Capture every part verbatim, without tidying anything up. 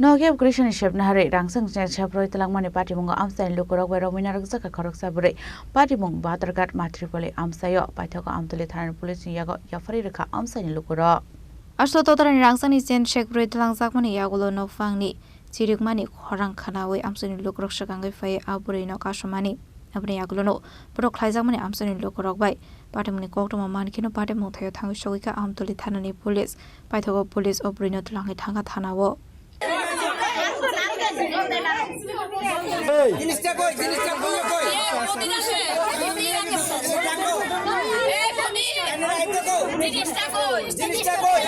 Nokia Krishna ni sepna hari rangsang chen seproi twlangmani patimungo amchaini lukurok bai romwi narwkjakha khoroksa bwrwi. Patimung Batarghat Matripoli amchaio paithago Amtwlwi thanani police ni yago yapharwi rwkha amchaini lukurok. Asto totarani rangsangni chen seproi twlangjakmani yagulo nokphangni chirikmani khorang khwnawi amchaini lukurok swkangwi phaiwi a bwrwino kasumani. Aboni yagulono borok khlaijakmani amchaini lukurok bai patimungni koktwma mankheno patimung thaio thangwi sogwikha Amtwlwi thanani police. Paithago police o bwrwino twlangwi thangkha thanao. জিনিসটা কই? জিনিসটা কই? কই? এটা কই? এটা কই? জিনিসটা কই?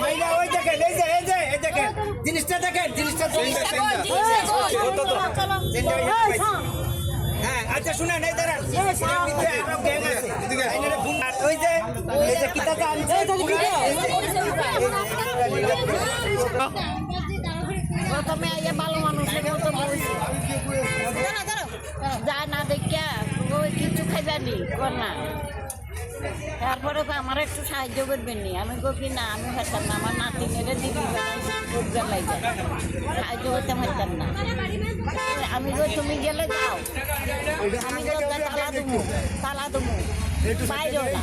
মাইনা, ওই দেখেন, এই যে, এই যে, এই দেখেন। জিনিসটা দেখেন, জিনিসটা দেখেন। হ্যাঁ, আচ্ছা, শুনেন, এই দাঁড়ান। এটার ভিতরে আরো গ্যাং আছে। আর ওই যে, এই যে, কিতাটা আনছে, প্রথমে আইয়া ভালো মানুষের মতো বলছে। যা না দেখিয়া, ওই কিছু খাইবানি, কর না। তারপরে তো আমার একটু সাহায্য করবেন নি? আমি কই কি, "না, আমি পারতাম না, আমার নাতিনেরে দিবি বেড়াই, খুব জ্বালাই যায়। সাহায্য করতে পারতাম না।" আমি কই, "তুমি গেলে যাও, আমি দরজা তালা দেবো, তালা দেবো, বাইরেও না,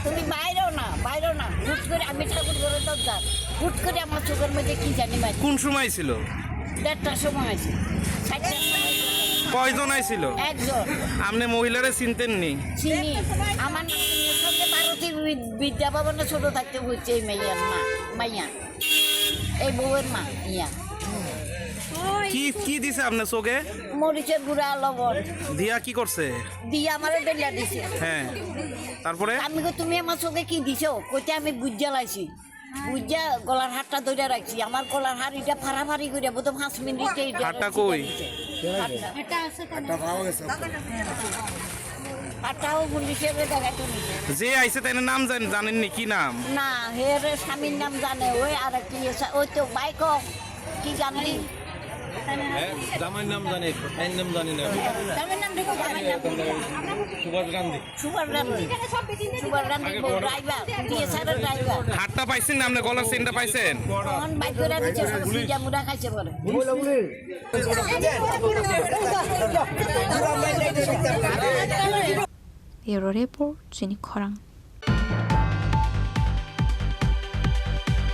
তুমি বাইরেও না, বাইরেও না।" হুট করে আমি ঠাকুর ঘরে দরজা, হুট করে আমার চোখের মধ্যে কি জানি বাজে। কোন সময় ছিল? দেড়টার সময় আছে, চারটার সময়। কয়জন আইছিল? একজন। আপনি মহিলারে চিনতেন নি? চিনি। আমার নাতিনের সঙ্গে ভারতী বি-, বিদ্যা ভবনে ছোট থাকতে হচ্ছে এই মেয়ের মা, মাইয়া। এই বউয়ের মা, ইয়া। কি, কি দিছে আপনার চোখে? মরিচের গুঁড়া, লবণ। দিয়া কি করছে? দিয়া আমারে ডেলিয়া দিছে। হ্যাঁ। তারপরে? আমি কই, "তুমি আমার চোখে কি দিছো?" কইতে, "আমি বুঝে লাইছি।" বুঝা গলার হারটা ধরে রাখছি, আমার গলার হার এটা ফাড়াফাড়ি করে বোধ পাঁচ মিনিটে এটা হারটা কই? হারটা। হারটাও পুলিশের জায়গায় তো নিছে। যে আইছে তাই নাম জান-, জানেননি, কি নাম? না, হের স্বামীর নাম জানে, ওই আর কি এসা-, ওই তো বাইক কি জানি? হ্যাঁ, জামাইর নাম জানি, ভাইয়ের নাম জানি না। জামাইর নাম দেখো, জামাইর নাম। সুভাষ গান্ধী। সুভাষ গান্ধী। সুভাষ গান্ধী বউ ড্রাইভার, টিএসআর ড্রাইভার। হারটা পাইছেন না, আপনি গলার চেইনটা পাইছেন? তখন বাইক করে দিচ্ছে, সব সিজা মুড়া খাইছে বলে। Bureau Report, Chini Khorang.